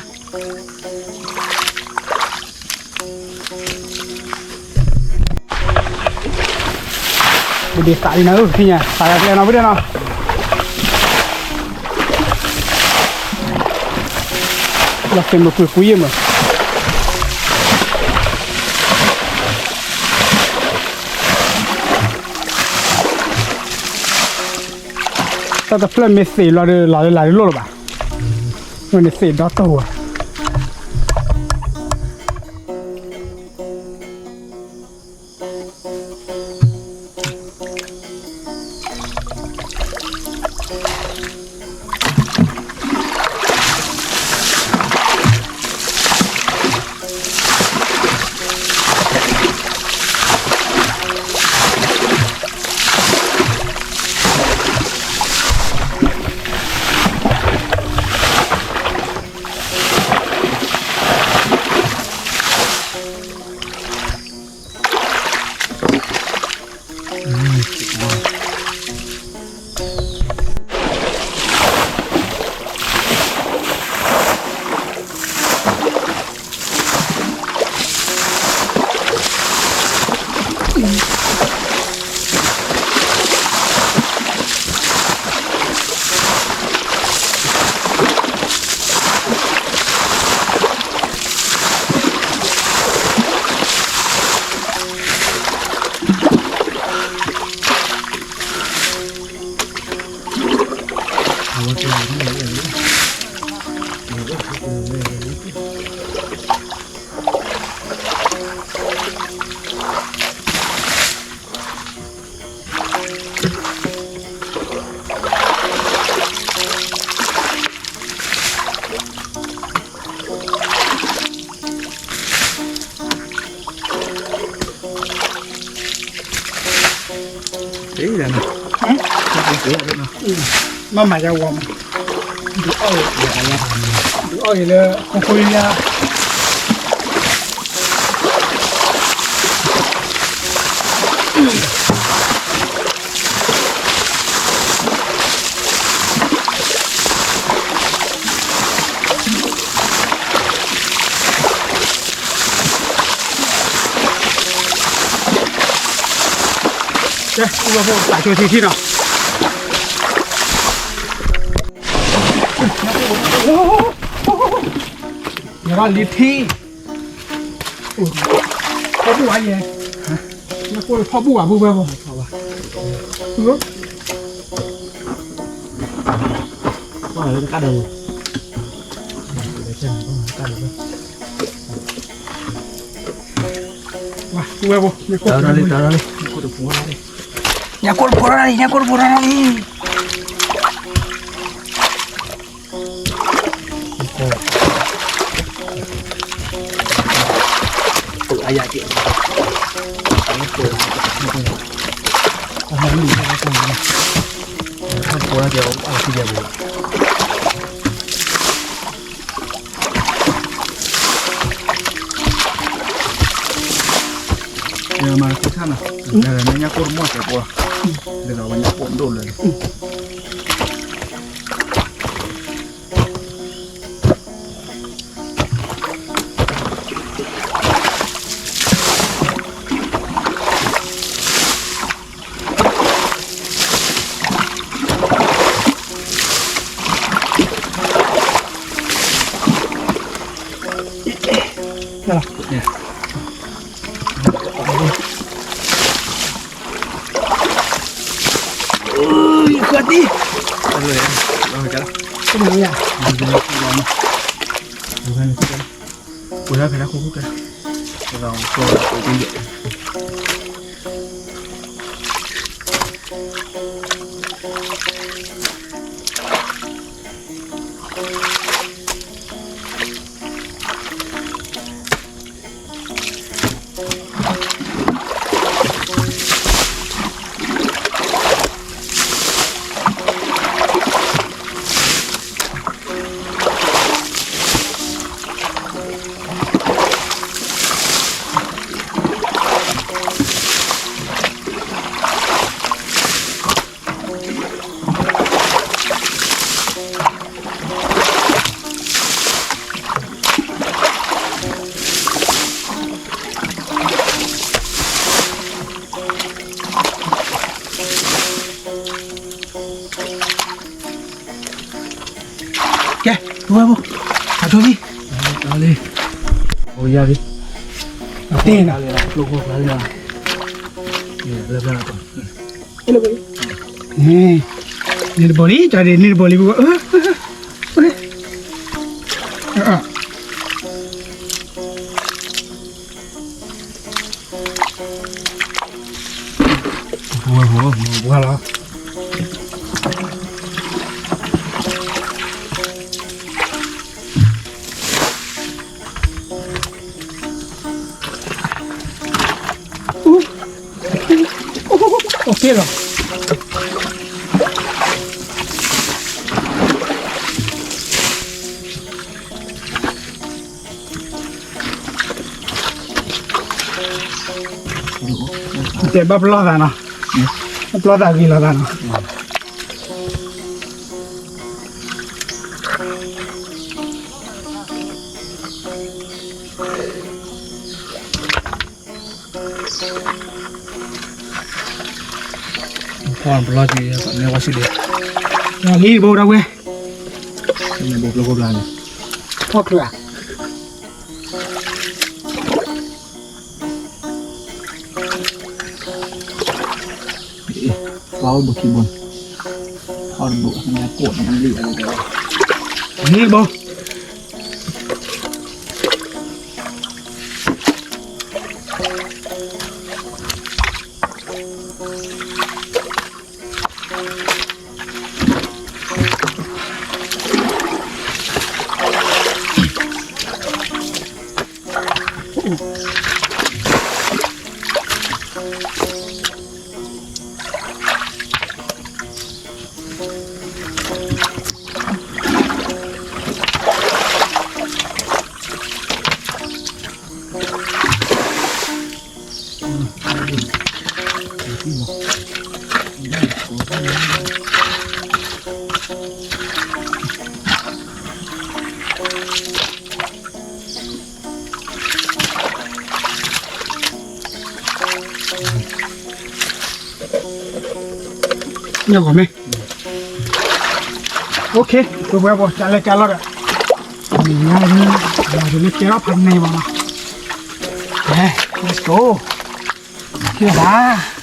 ပဒ့သးလံနၤဧၢ ထံၣ်ညါ သးဂၤကျဲနီၤ ပဒ့နီၤ, လီၤသ့ၣ်မုၢ်ကွံာ်ကွံာ်ယဲၢ်မး တၢ်တဖျၢၣ်မ့ၢ်သ့ၣ်လီၤဒီး လီၤလၢလၢ်လၢလိၣ်လၢၤဘၣ်, မ့ၢ်န့ၣ်သ့ၣ်ဒီတိၢ်ဝဲ မ့ၢ်မၤယၤဝီၤမး, ဒုးအီၣ်ဂ့ၤလၢခိခိယါ ကဲ အိၣ်ဝဲဖိသးဆိထံထံနီၤ, ယဘၣ်လံထံ, ဖီဘူၣ်ဝဲယဲ, နကိၣ်ဖီဘူၣ်ဝဲဘူၣ်ဝဲဖိ, ဝဲဖိ, ညၣ်ကိၣ်တဖိးလီၤလံ, ညၣ်ကိၣ်တဖိးလီၤလံ, မၤသ့ခါနီၤ, ညၣ်ကိၣ်တမီၢ်စဲးဖိ, ဒ်သိးဝဲညၣ်ကိၣ်ဒိၣ်လၢာ်လံ ဃၢၤတံၢ်, ပှၤဖဲလၢခိၣ်ခိၣ်ကဲ, ဘိဘိ, အထိၣ်သံၣ်, လံ, အိယၤလံ, အတဲနၤ, ကျိခိၣ်ဖျါလံ, လၢ, န့ၣ်တဘီလံ, တၢ်ဒ့ၣ်န့ၣ်တဘီလံ, ဘိဘိ, ပှၤလီၤ. တဲဘၣ်ပလီၢ်သးနီၤ, ပလီၢ်သးဂ့ၤလီၤသးနီၤ. ဖီၣ်ပလီၢ်က့ၤ နဲဝါဆံးဒံး, လီၤလံဘိဒၣ်ဝဲ, န့ၣ်ဘိကျိခိၣ်ဘျါန့ၣ်, ဖီၣ်ချုးဧါ. ပှၤအိၣ်ဘိခံဘိန့ၣ်, ထီၣ်တဘိ ညၣ်ကိၣ်န့ၣ်လံ, လံဘိ. ညၣ်ဂီၤမ့ၢ်, အိၣ်ခ့, ပဝဲပှၤ ကလဲၤကလီၤဒီး, မ့ၢ်ညါ, မၤဒ်န့ၣ်ကဲထီၣ်ဖးန့ၢ်မးနီၤ, ကဲ, let's go, ကဲဘၣ်.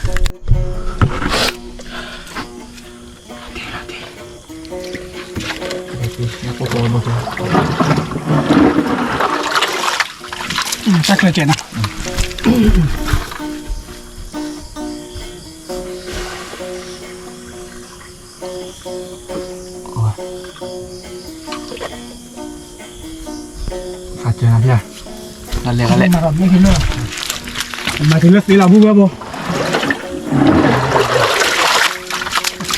တၢ်ချၢကဲနီၤ, ဖးကဲနီၤဖဲ, လဲၤလဲၤလဲၤ, မၤတုၤလၢသ့လီၤ ဘူၣ်ဝဲဘိ,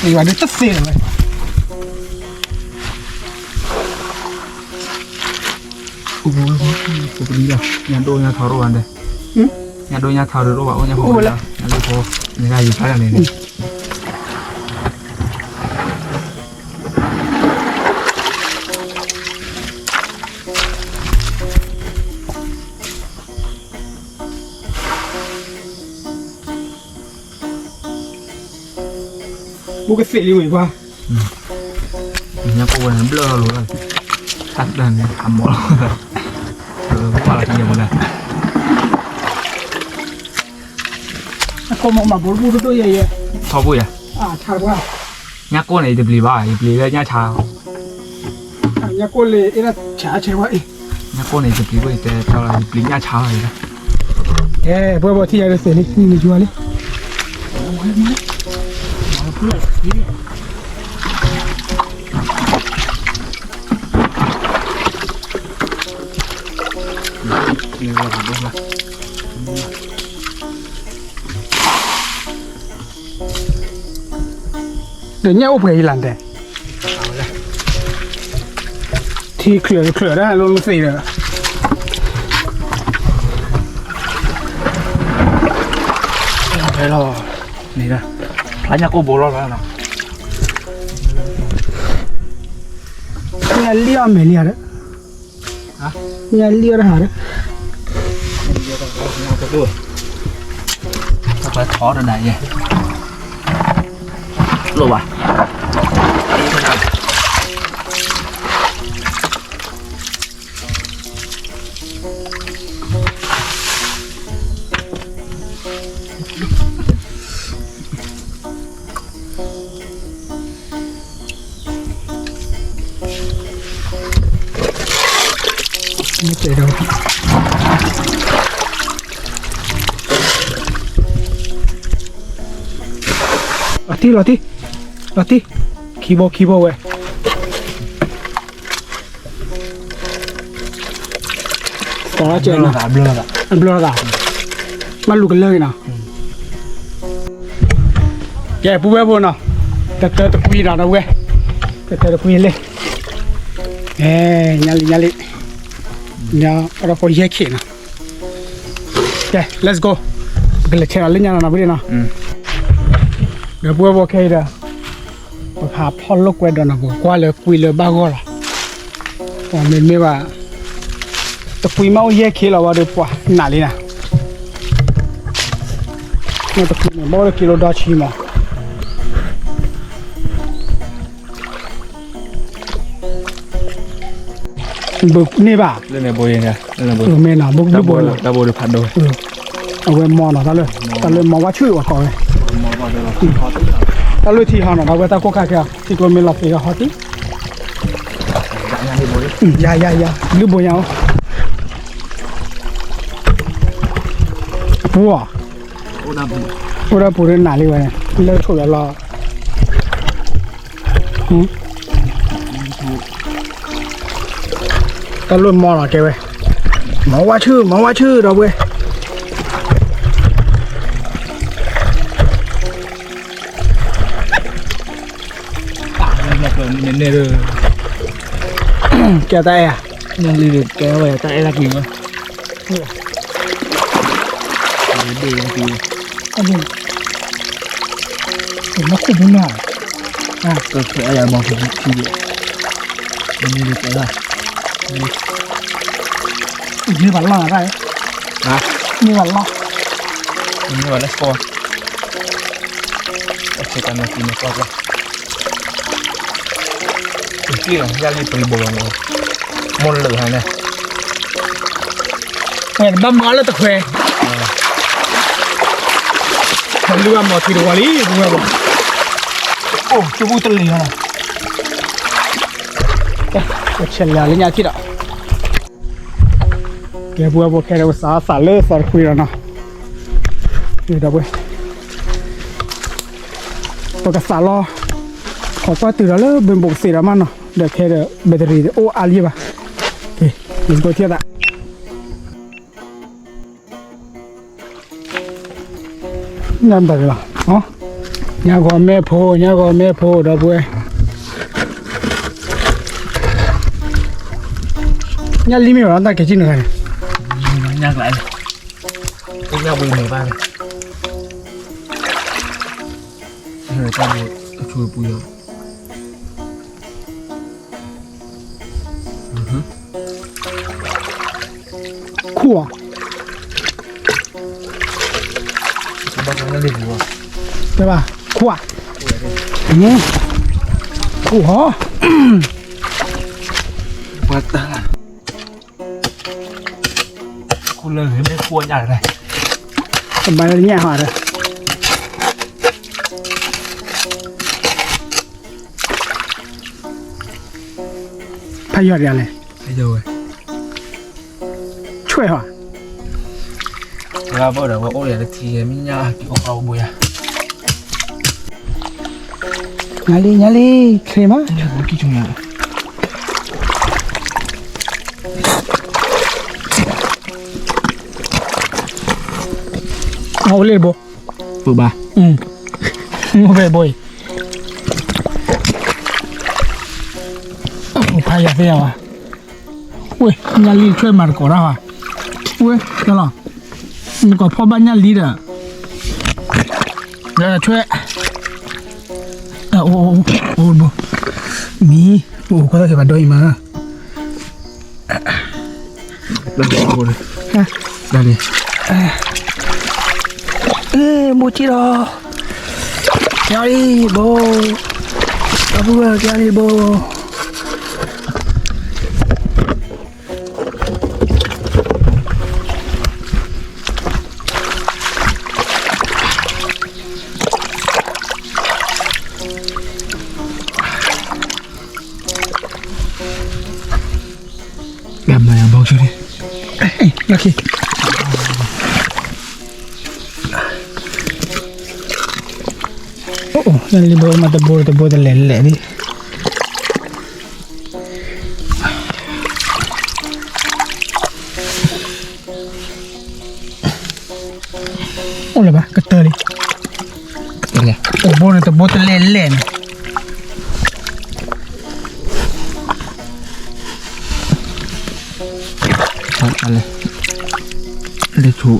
သ့ဝဲဒၣ်တသ့လီၤဝဲ. ပကလံလီၤ, ညၣ်ဒိၣ်ညၣ်ထီရိၣ်ဝဲဒၣ်, ညၣ်ဒိၣ်ညၣ်ထီရိၣ်ဘၣ် အိၣ်ညၣ်ဖိ, ညၣ်ဒိၣ်ဖိ, န့ၣ်ကယူၤဖျါလၢန့ၣ်န့ၣ်. ဘူၣ်ကသ့လံဝဲကွၢ်, ညၣ်ကိၣ်ဝဲန့ၣ်ဘျၢၣ်လီၤ, တၢ်တၢ်န့ၣ် အမိၢ်လီၤ, ပှၢ်လီၤတံၢ်မဒၣ်, အကိၣ်မ့ၢ်မၤဘူးတဘူၣ်တဒိၣ်ယဲယဲ, ထီဘိယၤ, ညၣ်ကိၣ်န့ၣ် ယတပျံၤဘၣ် ယပျံၤလၢညၣ်ဆါ, ညၣ်ကိၣ်လၢအဲၣ်ဒၣ်ဆါဆဲးဝဲအံၤ, ညၣ်ကိၣ်န့ၣ် ယတပျံၤဘၣ် ယတဲတၢ်လီၤ ယပျံၤညၣ်ဆါလီၤယၤ, ကဲ ပှဲၤဘီထံၣ်ယၤတသ့လံ နံၤနယွၤလံ, ဒီးညၣ်အိၣ်ပှဲၤအံၤလၢ်တဲ, ထံချၢးချၢးဒၣ်လိၤလိၤသ့ဒီး, ဖဲလီၤ, န့ၣ်ဒၣ်, ဖျါညၣ်ကိၣ်ဘိလီၤလီၤ, ညၣ်လံၣ်အီၣ်မဲာ်လံဧါဒီး, ညၣ်လံၣ်အီၣ်တဟးဒီး, ထီၣ်တနၤယဲ, လိၣ်ဘၣ်. လီၤတံၢ် လီၤတံၢ် လီၤတံၢ် ခံဘိ ခံဘိဝဲ ကဲ အဘျၢလီၤသး ဘၣ်လူၤကလၢက့ၤနီၤ ကဲ ပုၢ်ဝဲၢ်ဖိနီၤ တတၢတကွံနီၤ ဒီပုၢ်ဝဲၢ် တတၢတကွံလံ အဲ ညါလံ ညါလံ ညါ အဒီဖိယဲၢ်ခံနီၤ ကဲ let's go ပကလဲၤဆဲးဒီးလၢညါနီၤ နီၤ ပုၢ်ဝဲၢ်နီၤ ဒီပုၢ်ဝဲၢ်ဖိခဲအံၤဒီး ပကဟးဖီၣ်လိာ်ကွဲဒီးနီၤ ပကကွၢ်လၢကွံလၢဘၣ်ဂီၢ်လီၤ ပှၤမ့တမ့ၢ်ဘၣ် တကွံမ့ၢ်အိၣ်ယဲၢ်ခံလီၤဝဲဒီးပှၤနးလံနၤ မ့ၢ်တကွံန့ၣ် ဘၣ်အိၣ်လၢကံလိဒီဆံမး ဘုးန့ၢ်ဘၣ် မ့ၢ်နီၤ ဘုးဘိနီၤ အဝဲမီၤနီၤ တၢ်လၢ တၢ်လၢမီၤဝါဆူၣ်အီၤကီးဝဲ တၢ်လၢထံဟီနီၤ အဝဲတၢ်ကိၢ်ခါခဲအီၤ ထံကျိမ့ၢ်လီၤသ့ၣ်ဒီးဟီတံၢ် ယၤ ယၤ ယၤ လုၢ်ဘိညါအိၣ် အပူၤအီၤ အိၣ်ဒီးပူၤဒီးနးလံဝဲ လၢဆိၣ်လီၤလီၤ တၢ်လၢမီၤလီၤကဲဝဲ မီၤဝါဆူၣ် မီၤဝါဆူၣ်ဒီပုၢ်ဝဲၢ် ကဲတၢ်အဲၣ်ဧါ ကဲဝဲတၢ်အဲၣ်လၢက့ၤဝဲ မ့ၢ်ခိၣ်ဖိမ့ၢ်ဧါ ကဲအဲၣ်ယၤမီၤခိၣ်ဖိထံယဲၢ် မ့ၢ်ကဲလၢ မ့ၢ်ဘၣ်လီၢ်တၢ် မ့ၢ်ဘၣ်လီၢ် မ့ၢ်ဘၣ်လၢကီ အဆ့ကၤနၤကံၤနၤကီၢ် က့ၤလီၤ ယၢ်လံပရံဘိလီၤမး မိၢ်လၢာ်ဟါန့ၣ် ဝဲတဘၣ်မၤလၢတခွဲ ပလုၢ်ဘၣ်မီၤထံတဝီလံ ပုၢ်ဝဲၢ်ဘိ အိၣ် ကၠိပူၤတလံၤဟါ ကဆဲးလၢလၢညါထံၣ်ဒီး ကဲ ပုၢ်ဝဲၢ်ဖိခဲဒီး ပစးသးလၢသီတခွံဒီးနီၤ ဒီပုၢ်ဝဲၢ် ပကသးလီၤ ခိးကွၢ်တုၤဒီးလၢဘၣ်ဘိကသ့ဒီးမးနီၤ ဒီးခဲဒီး battery အိၣ်အါလံဘၣ် ကဲ let's go ထံၣ်သး ညါတၢ်လီၤ ညါဂီၤမ့ၢ်ဖိ ညါဂီၤမ့ၢ်ဖိ ဒီပုၢ်ဝဲၢ် ညါလံမ့ၢ်ဘၣ် တၢ်ကဲကံၣ်နုာ်ခါန့ၣ် ညါကျါ ညါဝံၤမ့ၢ်ဘၣ်န့ၣ် တၢ်ဘိတဆူပူၤလီၤ ခူၣ်ဧါ တဲဘၣ် ခူၣ်ဧါ ခူၣ်ဟီ ပှၤတၢ် ခူၣ်လၢမ့ၢ်ခူၣ်ညါလဲၣ် ကဘၣ်လၢညါဟီဒီး ဖးယီၤဒ်လဲၣ် ဖးယီၤဝဲ ဆွဲၣ်ဟီ လၢဘၣ်ဒီးဝဲအိၣ်လၢတထံ မ့ၢ်ညါက့ၤအိၣ်ဃီဘိယါ ညါလံ ညါလံ ချ့မး အိၣ်လၢဘိ ပဘၣ် အိၣ်ဖဲဘိအံၤ ဖးယီၤသ့ၣ်ယၤဘၣ် ဝဲ ညါလံဆွဲၣ်မၤတကိးတၢ်ဘၣ် ဝဲ ကလီၤ နကိးဖီၣ်ဘၣ်ညါလံဒီး ဒီးဆွဲၣ် အိၣ် အိၣ် အိၣ်ဘိ မံ အိၣ် ကွၢ်သ့ၣ်က့ၤဘၣ်ဒီအံၤမး လၢဘိ လၢလံ ဘိက့ၤလီၤ က့ၤလံဘိ အပုၢ်ဝဲၢ်က့ၤလံဘိ ကမၤယၤဘီ လီၢ်ခံ, အိၣ် လၢလံဘိမၤတဘိတဘိတလဲၤလဲၤဒံး အိၣ်လၢၤဘၣ် ကတၢၢ်လံ, တဘိန့ၣ်တဘိတလဲၤလဲၤန့ၣ် လဲၤဆူ,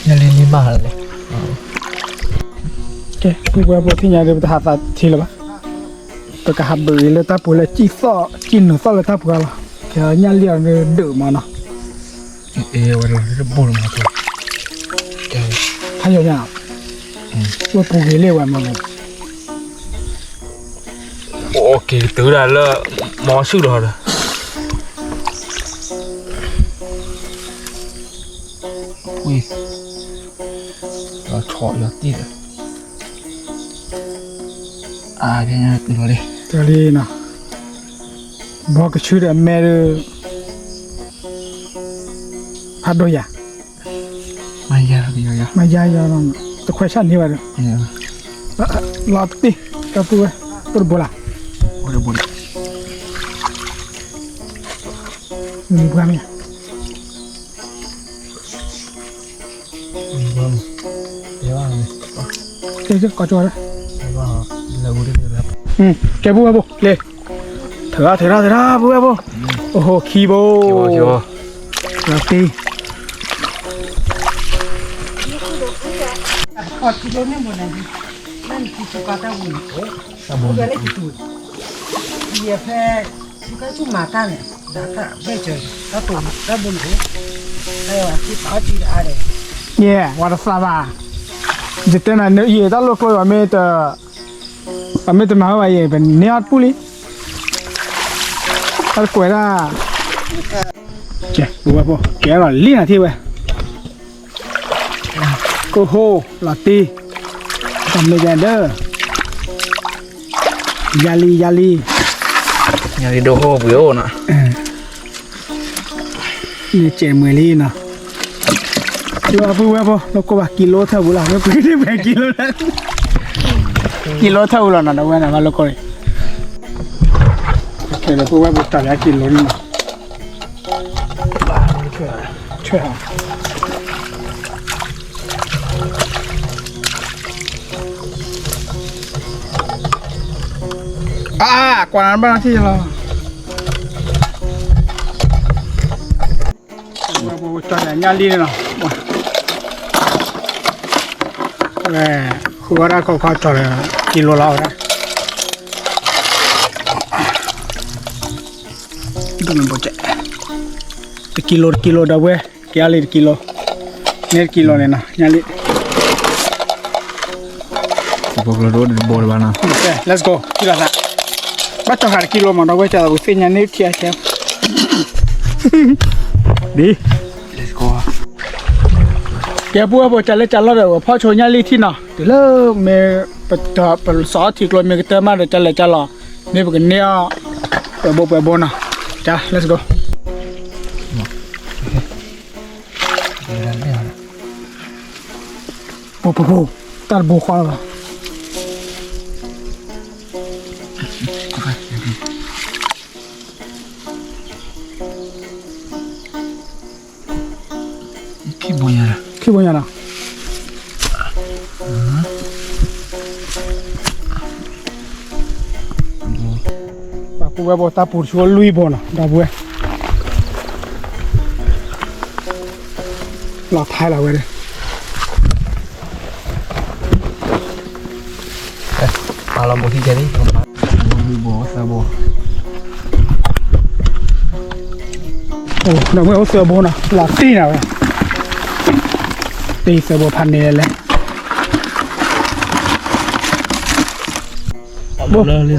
ညၣ်လံမၤလဲၣ်, ကဲ ပုၢ်ဝဲၢ်ဖိ သ့ၣ်ညါဒီးပတဟးသးထံလၢၤဘၣ်, ပကဟးဘုးအံၤလၢတၢ်ပူၤလၢ ကံၣ်သီၣ် ကံၣ်နုာ်သီၣ်လၢတၢ်ပူၤအါလီၤ, ကဲညၣ်လံအီၤဒုးဒုးမးနီၤ, အ့ ဝဲလီၤတဘိလီၤမး, ဖးယိာ်ညါ, ဝဲပူၤဂ့ၤလံဝဲမးနီၤ အိၣ်က့ၤကတုၤဒၣ်လၢ မီၤဆူၣ်လီၤဒီး ဝံၤ လီၤဆီယီၤတံၢ်ဒီး အါ ကဲညါတုၤလီၤလံ တုၤလီၤလံနီၤ, ဘီကဆူဒီးအမဲဒီး ဖးဒိၣ်ယၤ မၤယၤ မၤယၤ တခွဲးဆၣ်န့ၢ်ဘၣ်ဒီး လီၤတံၢ် တၢ်ပုၢ်ဝဲၢ် အိၣ်တဘိလၢ် အိၣ်တဘိလၢ် မံၤပှၢ်မ့ၢ် တဲဘၣ် ကဲ ကီၢ်ကၠီလၢ ကဲပုၢ်ဝဲၢ်ဘိ လ့ ထုးထီၣ် ထုးထီၣ် ထုးထီၣ် ပုၢ်ဝဲၢ်ဘိ အိၣ်ဟိ ခံဘိ လီၤတံၢ် ယဖဲ ဆူကါဆူမၤတၢ်န့ၣ် ဒၣ်တၢ်ဘဲၣ်စၢၤ တၢ်တိာ်တၢ်ဘိန့ၣ် တၢ်ယွၤက့ၤဖးအီၣ်ကံအါဒီး ယဲ ဝၤတသးဘၣ် ယတဲနၤ နယံာ်တၢ်လိာ်ကျိယွၤမ့ၢ်တ အမ့ၢ်တမၤဝဲဘၣ်ယဲ ပန့ၢ်အီၣ်တပူၤလံ တၢ်တကွဲးဒၣ် ကဲ ပုၢ်ဝဲၢ်ဖိ ကဲလီၤလံနၤထံၣ်ဝဲ ကဟိ လီၤတံၢ် တၢ်မ့ၢ်ဒၣ်ဒီး ယၤလံ ယၤလံ ယၤလံဒိၣ်ဟိၣ်ပှ့ၤအိၣ်နီၤ န့ၣ်စဲးမှဲၤလံနီၤ လီၤပုၢ်ဝဲၢ်ဖိ လီၤကိၢ်ဘၣ် ကံလိထၢၣ်ပူၤလီၤ မ့ၢ်ပှ့ၤန့ၢ်ပှဲၤကံလိ ကံလိထၢၣ်ပူၤလီၤနီၤ ဒီးဝဲန့ၣ် ဘၣ်လီၤကိၢ်န့ၣ် ကဲဒီးပုၢ်ဝဲၢ်ဖိ တၢ်လၢကံလိန့ၣ်နီၤ ဆွဲ အါ ကွၢ်နၤဘၣ်ထံၣ်လီၤ ကၠီညါလံန့ၣ်လီၤ ဝဲ ဃုဝဲဒၣ်ခီခီကၠီဒီး ကံလိလီၤဝဲဒၣ် ဒိၣ်မ့ၢ်ဘိကဲ တကံလိ တကံလိဒီပုၢ်ဝဲၢ် က့ၤအါလံတကံလိ န့ၣ်တကံလိန့ၣ်နီၤ ညါလံ ဘိတဘိတဘိတဘိတဘိ let's go ကံလိသး ဘၣ်ကၠီဃာ်တကံလိမး ဒီပုၢ်ဝဲၢ် ကၠီသးပူၤသ့ၣ်ညါန့ၣ်ထံအဆဲ ဒ် ကဲပုၢ်ဝဲၢ်ဖိ ကၠီလၢကၠီလီၤဒီး ပဖီၣ်ဆိညါလံထံနီၤ တုၤလၢမ့ၢ် ပတ ပစီအီထံကျိမ့ၢ်ကတၢၢ်မးဒီး ကၠီလဲၤကၠီလီၤ မ့ၢ်ပကန့ၢ်အီၣ် ပှဲၤဘိပှဲၤဘိနီၤ ကၠီ let's go ပူၤပူၤပူၤ တၢ်တဘိဃီလီၤ ခံဘိညါ ခံဘိညါနီၤ ပှၤပုၢ်ဝဲၢ်ဖိ တၢ်ပူၤတဆူလွံၢ်ဘိနီၤ ဒီပုၢ်ဝဲၢ် လီၤထဲလီၤဝဲဒၣ် အလီၤဘိဟံၣ်ကဲလံ လွံၢ်ဘိသၢဘိ အိၣ် ဒီပုၢ်ဝဲၢ် အိၣ်သၢဘိနီၤ လီၤတံၢ်နၤဝဲ တံၢ်သၢဘိဖးန့ၣ်လဲၣ် ကလၢာ်လံအီၤ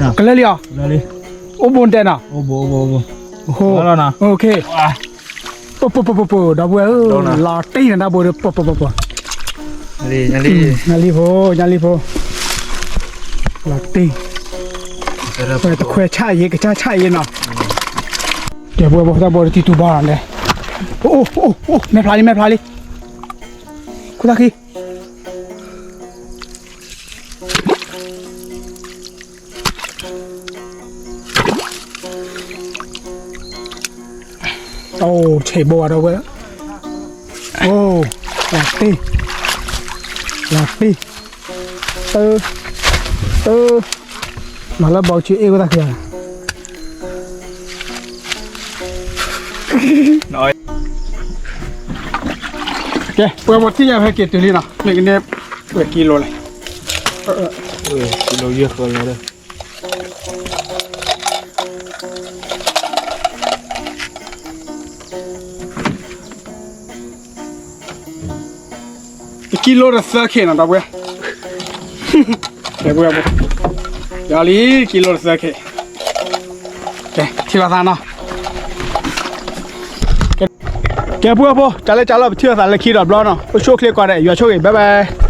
အိၣ်ဘိတဲနီၤ အိၣ်ဘိ အိၣ်ဘိ အိၣ်ဘိ ပပပပပ ဒီပုၢ်ဝဲၢ်ဧၢ လီၤတံၢ်နၤတၢ်ဘိဒီး ပပပပ ညါလံဖိ ညါလံဖိ လီၤတံၢ် တခွဲးဆၣ်အံၤ ကစၢ်ဆၣ်အံၤနီၤ ကဲ ပှဲၤဘီ တၢ်ဘီတထံၣ်တူၢ်ဘၣ်လီၤန့ၣ်, အိၣ်အိၣ်အိၣ်အိၣ် မဲာ်ဖျါလံ မဲာ်ဖျါလံ, ခိၣ်သၣ်ခံ အိၣ် ဆဲးဘိဝဲဒီးဝဲ, အိၣ် လီၤတံၢ် လီၤတံၢ်, တၢ် တၢ် မၤလၢဘီကဆံအ့ၣ်ဝဲသၣ်ခံဂၤ, ကဲ ပှဲၤဘီထံၣ်ညါဖဲက့ၤတုၤလံနီၤ မ့ၢ်ကန့ၢ် ဝဲကံလိလဲၣ်, ကံလိယဲၢ်ဃၢလီၤဒီး တကံလိဒီးသၢခ့နီၤ ဒီပုၢ်ဝဲၢ်, ကဲ ပှဲၤဘီ ယၤလံ တကံလိဒီးသၢခ့, ကဲ ထံၣ်လိာ်သးနီၤ, ကဲ ပှဲၤဘီ တၢ်လၢတၢ်လီၢ် ပထံၣ်လိာ်သးလၢခံဒီးဘျီနီၤ အိၣ်ဆူၣ်အိၣ်ချ့ကိးဂၤဒဲး ယွၤဆိၣ်ဂ့ၤ bye bye.